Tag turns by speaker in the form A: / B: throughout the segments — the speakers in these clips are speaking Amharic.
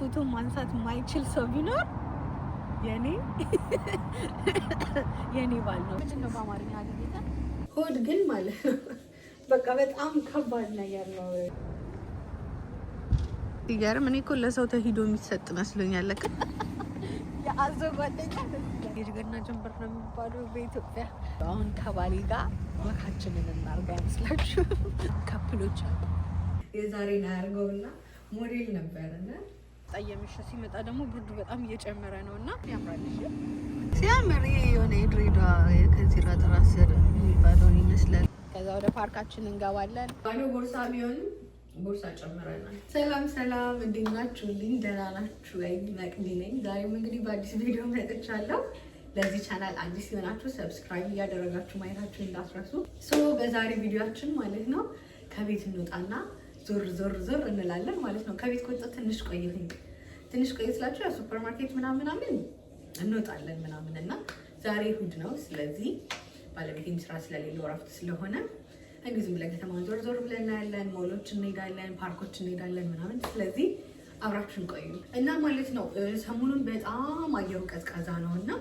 A: ፎቶ ማንሳት ማይችል ሰው ቢኖር የኔ የኔ ባል ነው። ምንድን ነው በአማርኛ አገኘታ ሆድ ግን ማለት ነው። በቃ በጣም ከባድ ነገር ነው። ሲገርም እኔ እኮ ለሰው ተሂዶ የሚሰጥ መስሎኛል። ለካ የአዞ ጓደኛ የጅገና ጀንበር ነው የሚባለው በኢትዮጵያ። አሁን ከባሌ ጋር walk ኣችንን እናርጋ አይመስላችሁ? Couple ኦች አሉ። የዛሬን አያርገውና ሞዴል ነበርና እየመሸ ሲመጣ ደግሞ ብርዱ በጣም እየጨመረ ነው እና ያምራል። ሲያምር ይሄ የሆነ የድሬዳዋ የከዚራ ጥራት ስር የሚባለውን ይመስላል። ከዛ ወደ ፓርካችን እንገባለን። ባዶ ቦርሳ ቢሆንም ቦርሳ ጨምረናል። ሰላም ሰላም፣ እንዴት ናችሁልኝ? ደህና ናችሁ ወይ? መቅዲ ነኝ። ዛሬም እንግዲህ በአዲስ ቪዲዮ መጥቻለሁ። ለዚህ ቻናል አዲስ የሆናችሁ subscribe እያደረጋችሁ ማየታችሁ እንዳትረሱ። So በዛሬ ቪዲዮአችን ማለት ነው ከቤት እንወጣና ዞር ዞር ዞር እንላለን ማለት ነው። ከቤት ከወጣሁ ትንሽ ቆየሁኝ። ትንሽ ቆየ ስላችሁ ያው ሱፐር ማርኬት ምናምን ምናምን እንወጣለን ምናምን እና ዛሬ እሑድ ነው። ስለዚህ ባለቤቴም ስራ ስለሌለው እረፍት ስለሆነ እንዲሁ ዝም ብለን ከተማን ዞር ዞር ብለን እናያለን። ሞሎች እንሄዳለን፣ ፓርኮች እንሄዳለን ምናምን። ስለዚህ አብራችሁን ቆዩ እና ማለት ነው። ሰሞኑን በጣም አየሩ ቀዝቃዛ ነው እና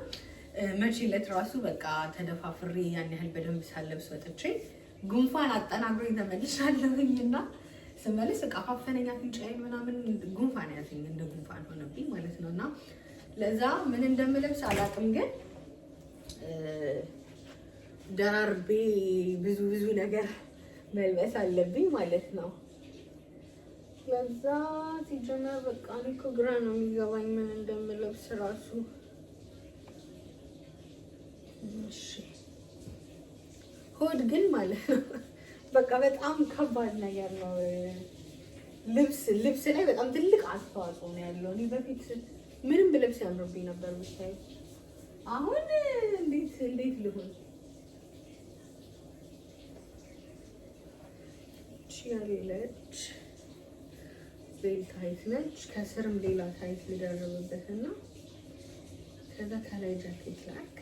A: መቼ ዕለት ራሱ በቃ ተደፋፍሬ ያን ያህል በደንብ ሳለብስ ወጥቼ ጉንፋን አጠናግሮኝ ተመልሻለሁኝ እና ስመለስ እቃ ካፈነኝ አፍንጫዬን ምናምን ጉንፋን ያዘኝ፣ እንደ ጉንፋን ሆነብኝ ማለት ነው። እና ለዛ ምን እንደምለብስ አላውቅም፣ ግን ደራርቤ ብዙ ብዙ ነገር መልበስ አለብኝ ማለት ነው። ለዛ ሲጀመር በቃ እኔ እኮ ግራ ነው የሚገባኝ ምን እንደምለብስ ራሱ። እሺ ሆድ ግን ማለት ነው በቃ በጣም ከባድ ነገር ነው። ልብስ ላይ በጣም ትልቅ አስተዋጽኦ ነው ያለው። እኔ በፊት ምንም ብለብስ ያምርብኝ ነበር ብታይ፣ አሁን እንዴት እንዴት ልሁን? ያለች bell tight ነች። ከስርም ሌላ tight ልደርብበት እና ከዛ ከላይ ጃኬት ላክ።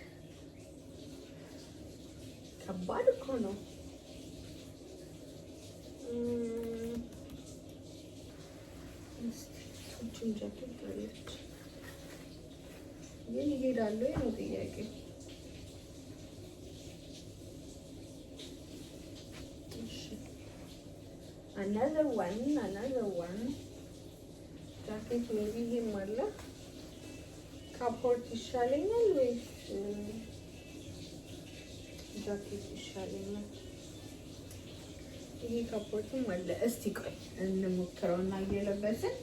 A: ከባድ እኮ ነው። እችን ጃኬት አለች ግን ይሄዳሉ ነው ጥያቄ። Another one, another one ጃኬት maybe ይሄም አለ። ካፖርት ይሻለኛል ወይስ ጃኬት ይሻለኛል? ይሄ ካፖርትም አለ። እስቲ ቆይ እንሞክረውና እየለበስን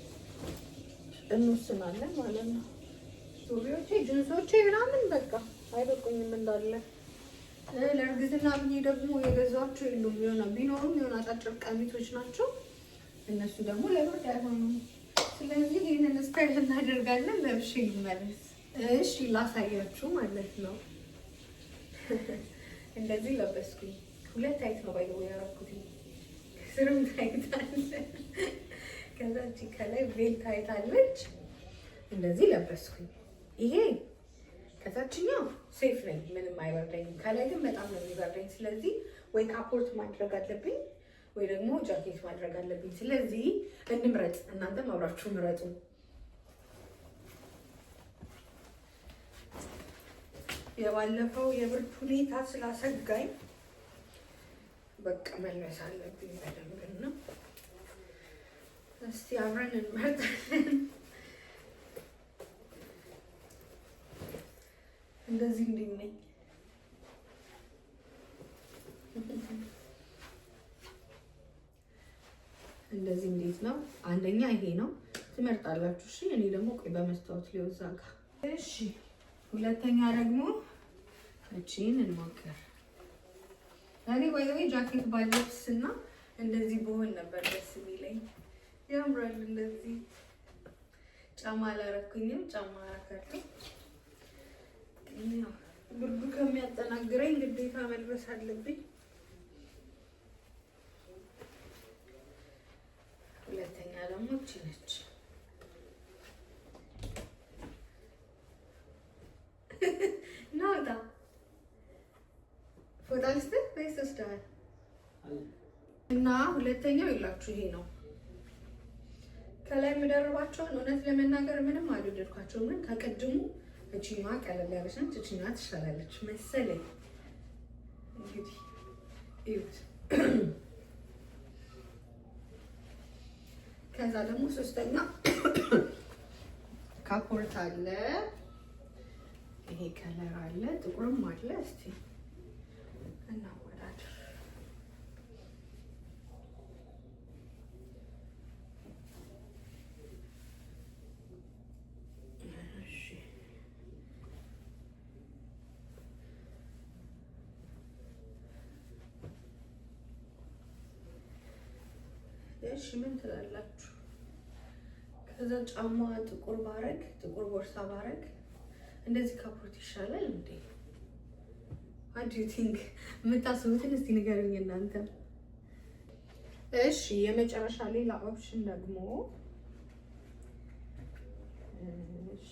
A: እንወስናለን ማለት ነው። ሱሪዎቼ፣ ጅንሶቼ ምናምን በቃ አይበቁኝም እንዳለ። ለእርግዝና ብዬ ደግሞ የገዛቸው የሉም። የሆነ ቢኖሩም የሆነ አጫጭር ቀሚሶች ናቸው። እነሱ ደግሞ ለብርድ አይሆኑም። ስለዚህ ይህንን style እናደርጋለን። ለብሼ ልመለስ። እሺ ላሳያችሁ ማለት ነው። እንደዚህ ለበስኩኝ። ሁለት tight ነው ባይ ያደረኩት። ስርም tight አለ፣ ከዛ እቺ ከላይ bell tight አለች። እንደዚህ ለበስኩኝ። ይሄ ከታችኛው safe ነኝ፣ ምንም አይበርደኝም። ከላይ ግን በጣም ነው የሚበርደኝ። ስለዚህ ወይ ካፖርት ማድረግ አለብኝ ወይ ደግሞ ጃኬት ማድረግ አለብኝ። ስለዚህ እንምረጥ፣ እናንተም አብራችሁ ምረጡ። የባለፈው የብርድ ሁኔታ ስላሰጋኝ በቃ መልበስ አለብኝ በደንብ እና እስቲ አብረን እንመርጣለን። እንደዚህ እንዴት ነኝ? እንደዚህ እንዴት ነው? አንደኛ ይሄ ነው ትመርጣላችሁ። እሺ እኔ ደግሞ ቆይ በመስታወት ሊወዛ ጋር እሺ። ሁለተኛ ደግሞ እቺን እንሞክር። እኔ by the way ጃኬት ባለብስ እና እንደዚህ በሆን ነበር ደስ የሚለኝ። ያምራል እንደዚህ። ጫማ አላረኩኝም፣ ጫማ አረካለሁ። ብርዱ ከሚያጠናግረኝ ግዴታ መልበስ አለብኝ። ሁለተኛ ደግሞ እቺ ነች። ናውጣ ፎጣ ልስጥህ ወይስ ወስደሃል? እና ሁለተኛው ይላችሁ ይሄ ነው። ከላይ የምደርባቸውን እውነት ለመናገር ምንም አልወደድኳቸውም፣ ግን ከቅድሙ እችኛዋ ቀለል ያለች ነች። እችኛዋ ትሻላለች መሰለኝ። እንግዲህ እዩት። ከዛ ደግሞ ሶስተኛ ካፖርት አለ። ይሄ color አለ፣ ጥቁርም አለ። እስቲ እናወዳድር። እሺ ምን ትላላችሁ? ከዛ ጫማ ጥቁር ባረግ፣ ጥቁር ቦርሳ ባረግ እንደዚህ ካፖርት ይሻላል እንዴ? What do you think? የምታስቡትን እስቲ ንገሩኝ እናንተ። እሺ የመጨረሻ ሌላ option ደግሞ፣ እሺ፣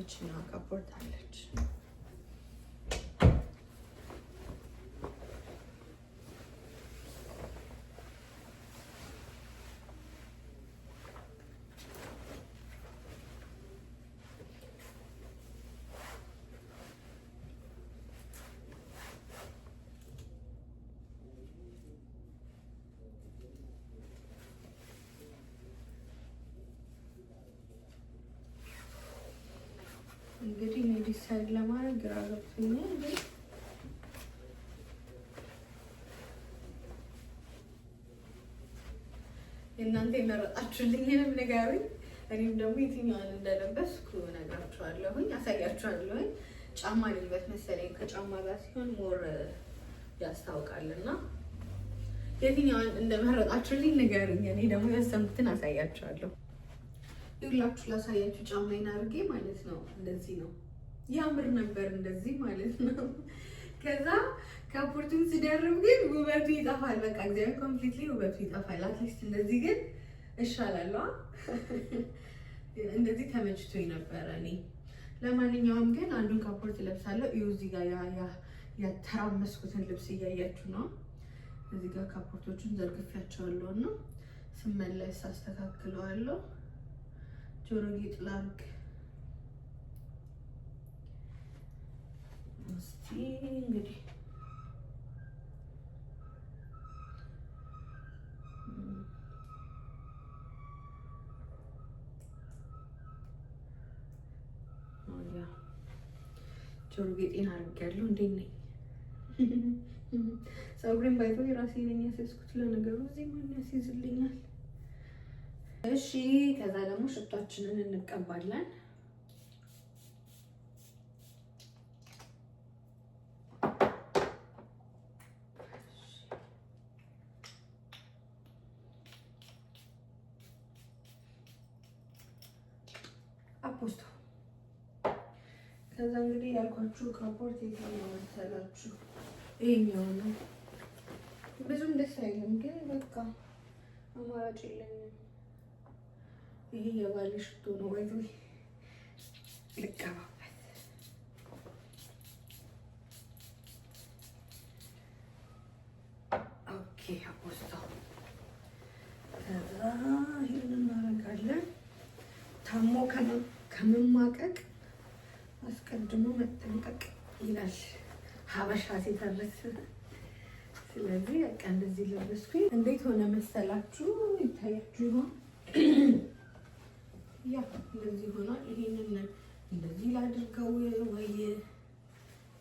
A: እችኛዋ ካፖርት አለች። እንግዲህ እኔ decide ለማድረግ ግራ ገብቶኛል። ግን እናንተ የመረጣችሁልኝንም ንገሩኝ። እኔም ደግሞ የትኛዋን እንደለበስኩ እነግራችኋለሁኝ፣ አሳያችኋለሁኝ። ጫማ ልልበስ መሰለኝ፣ ከጫማ ጋር ሲሆን more ያስታውቃል። እና የትኛዋን እንደመረጣችሁልኝ ንገሩኝ። እኔ ደግሞ የወሰንኩትን አሳያችኋለሁ። ይኸውላችሁ ላሳያችሁ፣ ጫማዬን አድርጌ ማለት ነው። እንደዚህ ነው፣ ያምር ነበር እንደዚህ ማለት ነው። ከዛ ካፖርቱን ስደርብ ግን ውበቱ ይጠፋል። በቃ እግዚአብሔር completely ውበቱ ይጠፋል። At least እንደዚህ ግን እሻላለሁ። እንደዚህ ተመችቶኝ ነበረ እኔ። ለማንኛውም ግን አንዱን ካፖርት ለብሳለሁ። እዩ፣ እዚህ ጋር ያተራመስኩትን ልብስ እያያችሁ ነው። እዚህ ጋር ካፖርቶቹን ዘርግፊያቸዋለሁ እና ስመለስ አስተካክለዋለሁ። ጆሮ ጌጥ ላድርግ እስቲ እንግዲህ። ጆሮ ጌጤን አድርጌያለሁ። እንዴት ነኝ? ፀጉሬን ባይቶ የራሴ ነኝ ያስያዝኩት። ለነገሩ እዚህ ማን ያስይዝልኛል? እሺ፣ ከዛ ደግሞ ሽቷችንን እንቀባለን። አፖስቶ። ከዛ እንግዲህ ያልኳችሁ ካፖርት የትኛው መሰላችሁ? ይሄኛው ነው። ብዙም ደስ አይልም፣ ግን በቃ አማራጭ የለኝም። ይሄ የባለ ሽቶ ነው ወይ ልቀባበት። Okay፣ አፖስቶ። ከዛ ይሄን እናደርጋለን። ታሞ ከመማቀቅ አስቀድሞ መጠንቀቅ ይላል ሀበሻ ሲተርት። ስለዚህ በቃ እንደዚህ ለበስኩኝ። እንዴት ሆነ መሰላችሁ? ይታያችሁ ይሆን? Yeah፣ እንደዚህ ሆኗል። ይሄንን እንደዚህ ላድርገው ወይ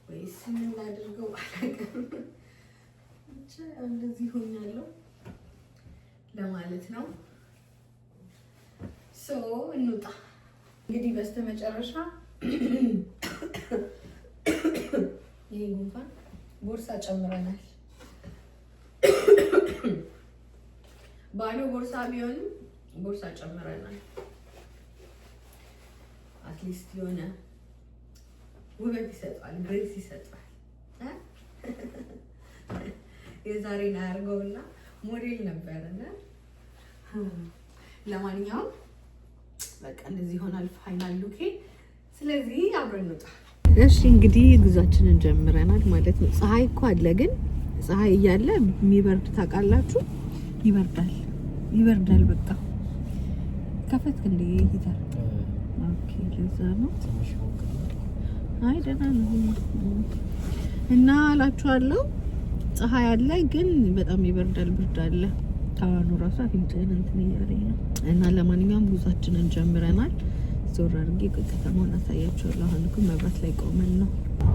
A: ወይስ ምን ላድርገው አላውቅም። ብቻ እንደዚህ ሆኛለሁ ለማለት ነው። So እንውጣ እንግዲህ። በስተመጨረሻ ይሄ ጉንፋን፣ ቦርሳ ጨምረናል። ባዶ ቦርሳ ቢሆንም ቦርሳ ጨምረናል። At least የሆነ ውበት ይሰጧል፣ grace ይሰጧል። የዛሬን አያርገውና ሞዴል ነበርና፣ ለማንኛውም በቃ እንደዚህ ይሆናል final look ኤ። ስለዚህ አብረን እንውጣ። እሺ፣ እንግዲህ ጉዟችንን ጀምረናል ማለት ነው። ፀሐይ እኮ አለ፣ ግን ፀሐይ እያለ የሚበርድ ታውቃላችሁ፣ ይበርዳል። ይበርዳል። በቃ ከፈትክ እንደ heater? Okay፣ ለዛ ነው። አይ ደህና ነው እና እላችኋለሁ። ፀሐይ አለ ግን በጣም ይበርዳል፣ ብርድ አለ። ታዋኑ ራሱ አፍንጫዬን እንትን እያለኝ ነው። እና ለማንኛውም ጉዟችንን ጀምረናል። ዞር አድርጌ ከተማውን አሳያችኋለሁ። አሁን እኮ መብራት ላይ ቆመን ነው።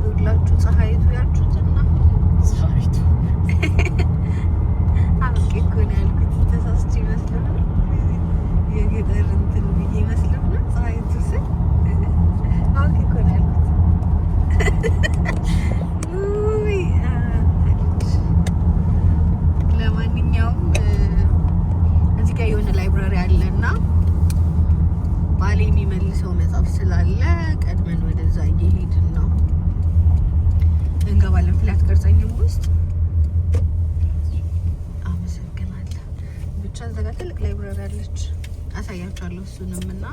A: ሁላችሁ ፀሐይቱ ያችሁትና
B: ፀሐይቱ
A: አውቄ እኮ ነው ያልኩት። ተሳስቼ ይመስለው ነው፣ የገጠር እንትን ብዬ ይመስለው ነው። ፀሐይቱ ስል አውቄ እኮ ነው ያልኩት። ውይ አንተ ልጅ። ለማንኛውም እዚህ ጋር የሆነ library አለ እና ባሌ የሚመልሰው መጽሐፍ ስላለ ቀድመን ወደዛ እየሄድን ነው። እንገባለን። ፍላት ቀርጸኝም ውስጥ አመሰግናለሁ። ብቻ እዛ ጋር ትልቅ library አለች፣ አሳያችኋለሁ እሱንም እና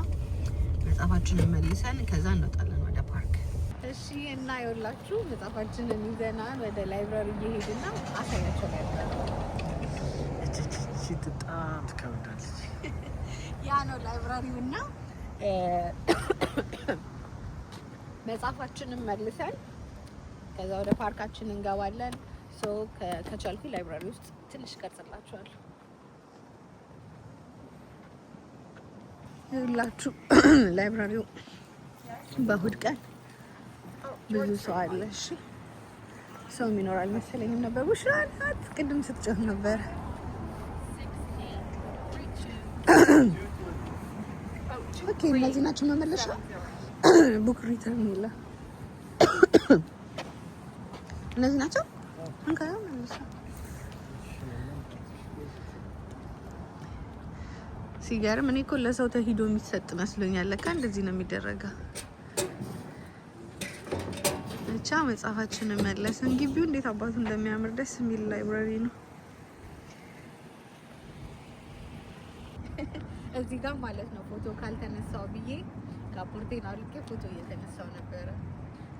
A: መጽሐፋችንን መልሰን ከዛ እንወጣለን ወደ ፓርክ። እሺ፣ እና ይኸውላችሁ መጽሐፋችንን ይዘናል ወደ library እየሄድን ነው። አሳያቸው library።
B: እቺ በጣም ትከብዳለች።
A: ያ ነው library ው እና መጽሐፋችንን መልሰን ከዛ ወደ ፓርካችን እንገባለን። So ከቻልኩ library ውስጥ ትንሽ ቀርጽላችኋለሁ። ይኸውላችሁ library ው በእሁድ ቀን ብዙ ሰው አለ። እሺ፣ ሰው የሚኖር አልመሰለኝም ነበር። ውሻ ናት፣ ቅድም ስትጮህ ነበር። Okay፣ እነዚህ ናቸው መመለሻ book return ይላል። እነዚህ ናቸው። እንካ መለሻ። ሲገርም እኔ እኮ ለሰው ተሂዶ የሚሰጥ መስሎኛል። ለካ እንደዚህ ነው የሚደረገው። ብቻ መጽሐፋችንን መለስን። ግቢው እንዴት አባቱ እንደሚያምር፣ ደስ የሚል library ነው። እዚህ ጋር ማለት ነው ፎቶ ካልተነሳው ብዬ ካፖርቴን አውልቄ ፎቶ እየተነሳው ነበረ።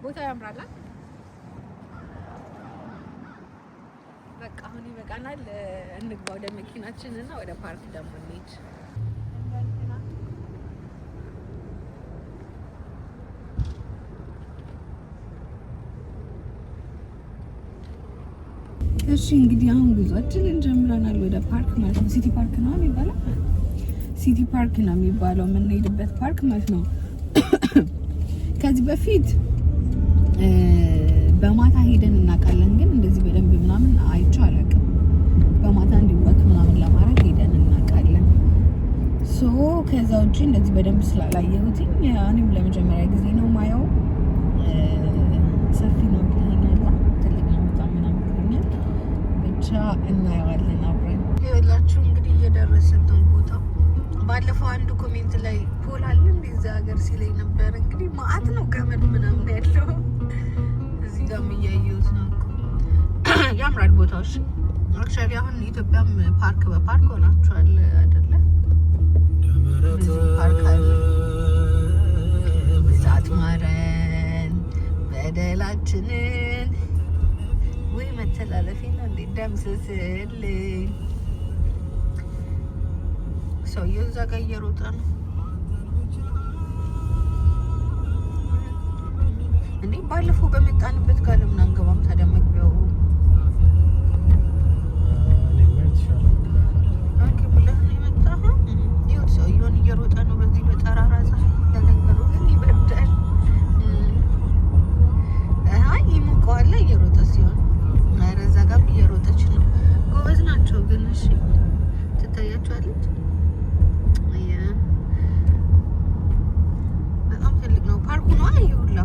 A: ቦታው ያምራል። በቃ አሁን ይበቃናል። እንግባ ወደ መኪናችን እና ወደ ፓርክ ደግሞ እንሂድ። እሺ፣ እንግዲህ አሁን ጉዟችንን ጀምረናል ወደ ፓርክ ማለት ነው። City Park ነው የሚባለው። City Park ነው የሚባለው የምንሄድበት ፓርክ ማለት ነው። ከዚህ በፊት በማታ ሄደን እናውቃለን፣ ግን እንደዚህ በደንብ ምናምን አይቼው አላውቅም። በማታ እንዲህ walk ምናምን ለማድረግ ሄደን እናውቃለን። So ከዛ ውጭ እንደዚህ በደንብ ስላላየሁትኝ እኔም ለመጀመሪያ ጊዜ ነው ማየው። ሰፊ ነው ብለኸኛል፣ ትልቅ ነው በጣም ምናምን ብለኸኛል። ብቻ እናየዋለን አብረን። ይኸውላችሁ እንግዲህ እየደረስን ነው ቦታው። ባለፈው አንዱ comment ላይ pole አለ እንደ እዛ ሀገር ሲለኝ ነበር። እንግዲህ ማአት ነው ገመድ ምናምን ያለው፣ እዚህ ጋርም እያየሁት ነው እኮ፣ ያምራል ቦታዎች። Actually አሁን ኢትዮጵያም ፓርክ በፓርክ ሆናችኋል አይደለ? ብዙ ፓርክ አለ። ብዛት ማረን በደላችንን ወይ መተላለፊ ነው እንዴ ደምስስልኝ። ሰውየው እዛ ጋር እየሮጠ ነው እንዴ? ባለፈው በመጣንበት ጋር ለምን አንገባም ታዲያ? መግቢያው okay ብለህ ነው የመጣኸው? ይኸው ሰውየውን እየሮጠ ነው በዚህ በጠራራ ፀሐይ። ለነገሩ ግን ይበርዳል። አይ ይሞቀዋል እየሮጠ ሲሆን። ኧረ እዛ ጋርም እየሮጠች ነው። ጎበዝ ናቸው ግን። እሺ፣ ትታያቸዋለች። በጣም ትልቅ ነው ፓርኩ ነው። ይሄ ሁላ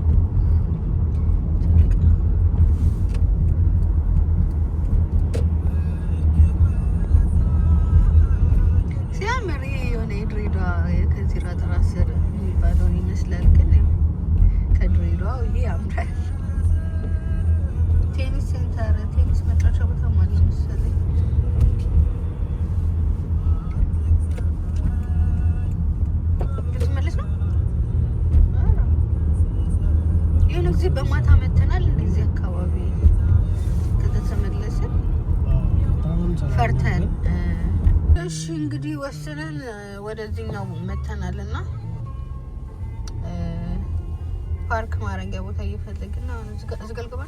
A: ትልቅ ነው። ሲያምር ይሄ የሆነ የድሬዳዋ የከዚራ ጥራት ስር የሚባለውን ይመስላል፣ ግን ከድሬዳዋ ይሄ ያምራል። Tennis center፣ ቴኒስ መጫወቻ ቦታ ማለት መሰለኝ። ልትመለስ ነው። የሆነ ጊዜ በማታ መተናል እንደዚህ አካባቢ፣ ከዛ ተመለስን ፈርተን። እሺ። እንግዲህ ወስነን ወደዚህኛው መተናል እና ፓርክ ማድረጊያ ቦታ እየፈለግን ነው። እዚህ ጋር ልገባ።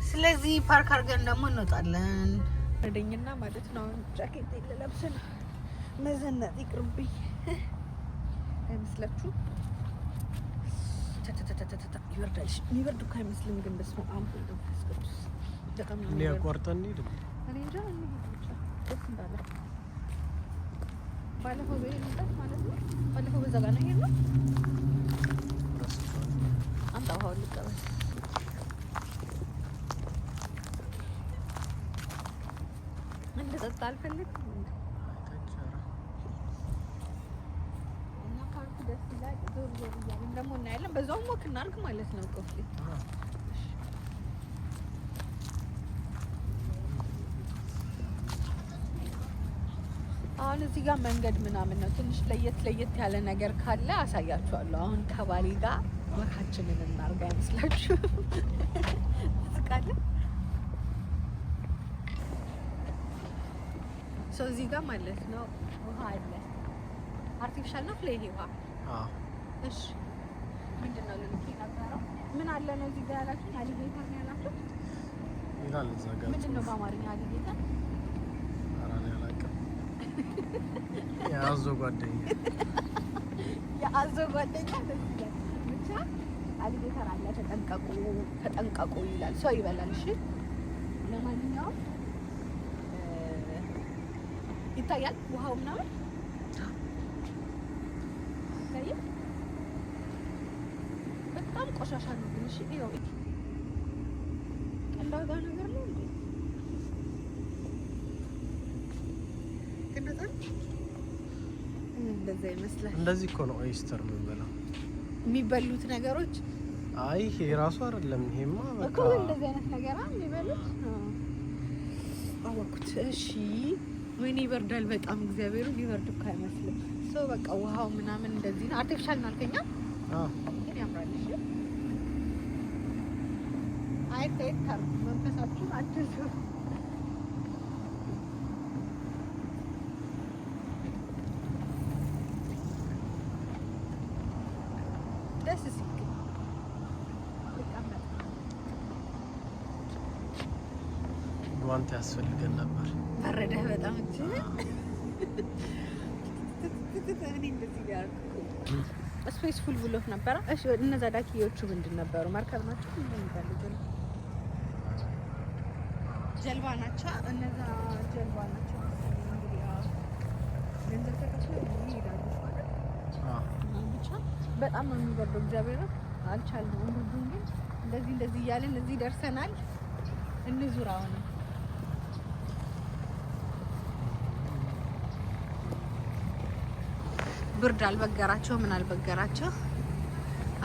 A: ስለዚህ ፓርክ አድርገን ደግሞ እንወጣለን። ረደኝና ማለት ነው። ጃኬት ልለብስ ነው። መዘነጥ ይቅርብኝ አይመስላችሁ? ይበርዳል። የሚበርድ እኮ አይመስልም፣ ግን በስመ አብ ወወልድ ወመንፈስ ቅዱስ በጣም ነው
B: እኔ
A: የሚበርድ።
B: አቋርጠን እንሂድ።
A: እኔ እንጃ፣ እንሂድ ብቻ ደስ እንዳለ። ባለፈው በሄድንበት ማለት ነው። ባለፈው በዛ ጋር ነው የሄድነው።
B: ረስቼዋለሁ።
A: አምጣ ውሃውን ልቀበል። እንድጠጣ አልፈልግም።
B: አይተች፣ ኧረ
A: እና ፓርኩ ደስ ይላል። ዞር ዞር እያልን ደግሞ እናያለን። በዛውም walk እናድርግ ማለት ነው። ቆፍሌ
B: አዎ።
A: አሁን እዚህ ጋር መንገድ ምናምን ነው። ትንሽ ለየት ለየት ያለ ነገር ካለ አሳያችኋለሁ። አሁን ከባሌ ጋር walk ኣችንን እናድርግ አይመስላችሁም? ትስቃለህ። ሰው እዚህ ጋር ማለት ነው ውሃ አለ። Artificial ነው ፍሌ ይሄ ውሃ።
B: አዎ።
A: እሺ፣ ምንድን ነው ልልክ የነበረው? ምን አለ ነው እዚህ ጋር ያላችሁኝ? Alligator ነው ያላችሁት?
B: ይላል እዛ ጋር።
A: ምንድን ነው በአማርኛ alligator?
B: ኧረ እኔ አላውቅም። የአዞ ጓደኛ።
A: የአዞ ጓደኛ ደስ ይላል። ብቻ alligator አለ፣ ተጠንቀቁ፣ ተጠንቀቁ ይላል። ሰው ይበላል። እሺ፣ ለማንኛውም ይታያል ውሃው ምናምን ይታያል። በጣም ቆሻሻ ነው ግን። እሺ፣ ይኸው ቀንዳጋ ነገር ነው እንዴ? ግን በጣም እንደዛ ይመስላል።
B: እንደዚህ እኮ ነው oyster የምንበላው።
A: የሚበሉት ነገሮች።
B: አይ፣ ይሄ ራሱ አይደለም። ይሄማ በቃ
A: እኮ እንደዚህ አይነት ነገር የሚበሉት አወኩት። እሺ፣ ወይኔ ይበርዳል በጣም፣ እግዚአብሔሩ ሊበርድ እኮ አይመስልም። ሰው በቃ ውሃው ምናምን እንደዚህ ነው። Artificial ነው አልከኛ፣
B: አዎ።
A: ግን ያምራል። እሺ፣ አይ ታር መንፈሳችሁን አድሱ። ደስ ሲል ግን ልቀመጥ።
B: ጓንት ያስፈልገን ነበር።
A: በረደህ በጣም እጅ። እኔ እንደዚህ ያደረኩ space full ብሎት ነበረ። እሺ፣ እነዛ ዳክዬዎቹ ምንድን ነበሩ? መርከብ ናቸው? ምንድን የሚባሉት? ጀልባ ናቸው። እነዛ ጀልባ ናቸው መሰለኝ። እንግዲህ አዎ፣ ገንዘብ ተከፍሎ ይሄዳሉ አይደል?
B: አዎ።
A: ብቻ በጣም ነው የሚበርደው። እግዚአብሔር አልቻልነውም። ብርዱን ግን እንደዚህ እንደዚህ እያልን እዚህ ደርሰናል። እንዙር አሁንም። ብርድ አልበገራቸው ምን አልበገራቸው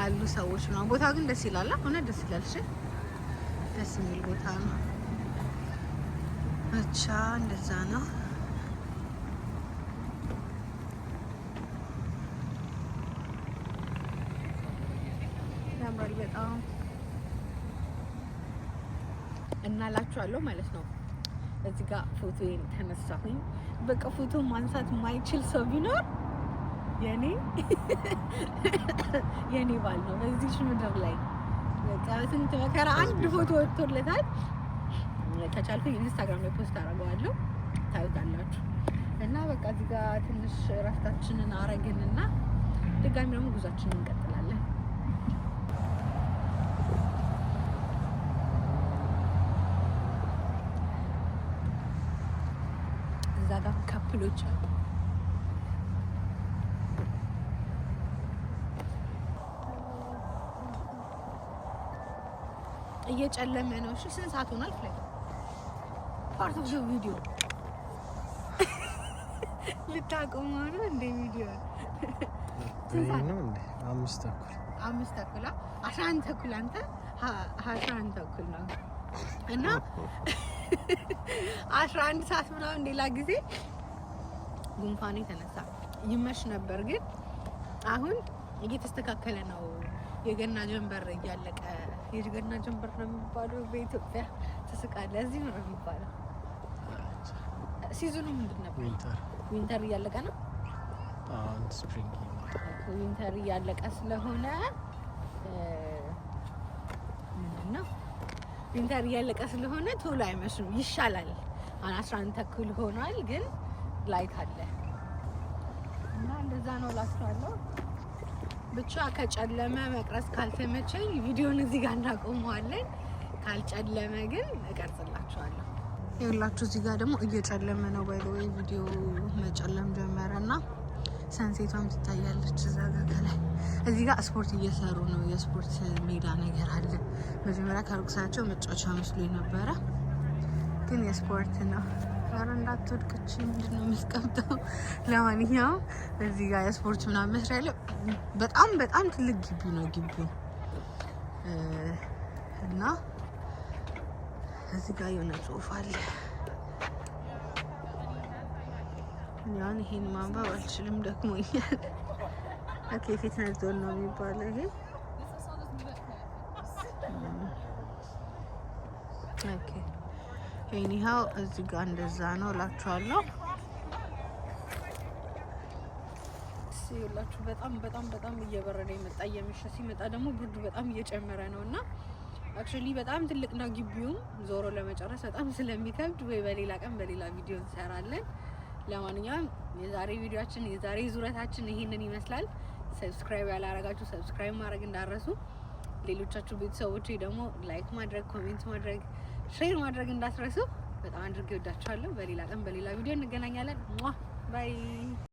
A: አሉ ሰዎች ነው። ቦታው ግን ደስ ይላል። እውነት ደስ ይላል። እሺ፣ ደስ የሚል ቦታ ነው። ብቻ እንደዛ ነው። ያምራል በጣም እናላችኋለሁ ማለት ነው። እዚህ ጋር ፎቶዬን ተነሳሁኝ። በቃ ፎቶ ማንሳት የማይችል ሰው ቢኖር የኔ ባል ነው በዚች ምድር ላይ። በቃ ስንት መከራ አንድ ፎቶ ወጥቶለታል። ከቻልኩኝ ኢንስታግራም ላይ post አደርገዋለሁ፣ ታዩታላችሁ። እና በቃ እዚህ ጋር ትንሽ እረፍታችንን አረግንና ድጋሚ ደግሞ ጉዟችንን እንቀጥላለን። እዛ ጋር couple ኦች አሉ። እየጨለመ ነው። እሺ፣ ስንት ሰዓት ሆኗል? ፍላይ part of the video ልታቆመው ነው እንደ ቪዲዮ? ስንት ሰዓት?
B: ነው እንዴ? 5:30።
A: 5:30፣ 11:30፣ አንተ 11:30 ነው እና 11 ሰዓት ምናምን። ሌላ ጊዜ ጉንፋኑ የተነሳ ይመሽ ነበር፣ ግን አሁን እየተስተካከለ ነው። የገና ጀንበር እያለቀ፣ የገና ጀንበር ነው የሚባለው በኢትዮጵያ። ትስቃለህ። እዚህ ነው የሚባለው። Season ኡ ምንድን ነበር?
B: Winter.
A: Winter እያለቀ ነው።
B: አሁን spring እየመጣ።
A: Winter እያለቀ ስለሆነ ምንድን ነው፣ winter እያለቀ ስለሆነ ቶሎ አይመሽም፣ ይሻላል። አሁን 11:30 ሆኗል፣ ግን light አለ እና እንደዛ ነው እላችኋለሁ። ብቻ ከጨለመ መቅረጽ ካልተመቸኝ ቪዲዮን እዚህ ጋር እናቆመዋለን። ካልጨለመ ግን እቀርጽላችኋለሁ። ይኸውላችሁ እዚህ ጋር ደግሞ እየጨለመ ነው። By the way ቪዲዮ መጨለም ጀመረ እና sunset ቷም ትታያለች እዛ ጋር ከላይ። እዚህ ጋር ስፖርት እየሰሩ ነው። የስፖርት ሜዳ ነገር አለ። መጀመሪያ ከሩቅ ሳያቸው መጫወቻ መስሎ ነበረ፣ ግን የስፖርት ነው። ኧረ እንዳትወድቅች ምንድን ነው የምትቀምጠው? ለማንኛውም እዚህ ጋር የስፖርት ምናምን መስሪያ ያለ በጣም በጣም ትልቅ ግቢ ነው ግቢው እና እዚህ ጋር የሆነ ጽሁፍ አለ። ያን ይሄን ማንበብ አልችልም፣ ደክሞኛል። Okay, fitness zone ነው የሚባለው ይሄ። Okay, anyhow እዚህ ጋር እንደዛ ነው እላችኋለሁ። ይኸውላችሁ በጣም በጣም በጣም እየበረደ የመጣ፣ እየመሸ ሲመጣ ደግሞ ብርዱ በጣም እየጨመረ ነው እና actually በጣም ትልቅ ነው ግቢውም፣ ዞሮ ለመጨረስ በጣም ስለሚከብድ ወይ በሌላ ቀን በሌላ ቪዲዮ እንሰራለን። ለማንኛውም የዛሬ ቪዲዮአችን፣ የዛሬ ዙረታችን ይሄንን ይመስላል። Subscribe ያላረጋችሁ subscribe ማድረግ እንዳትረሱ። ሌሎቻችሁ ቤተሰቦቼ ደግሞ like ማድረግ፣ comment ማድረግ፣ share ማድረግ እንዳትረሱ። በጣም አድርጌ እወዳችኋለሁ። በሌላ ቀን በሌላ ቪዲዮ እንገናኛለን። Bye.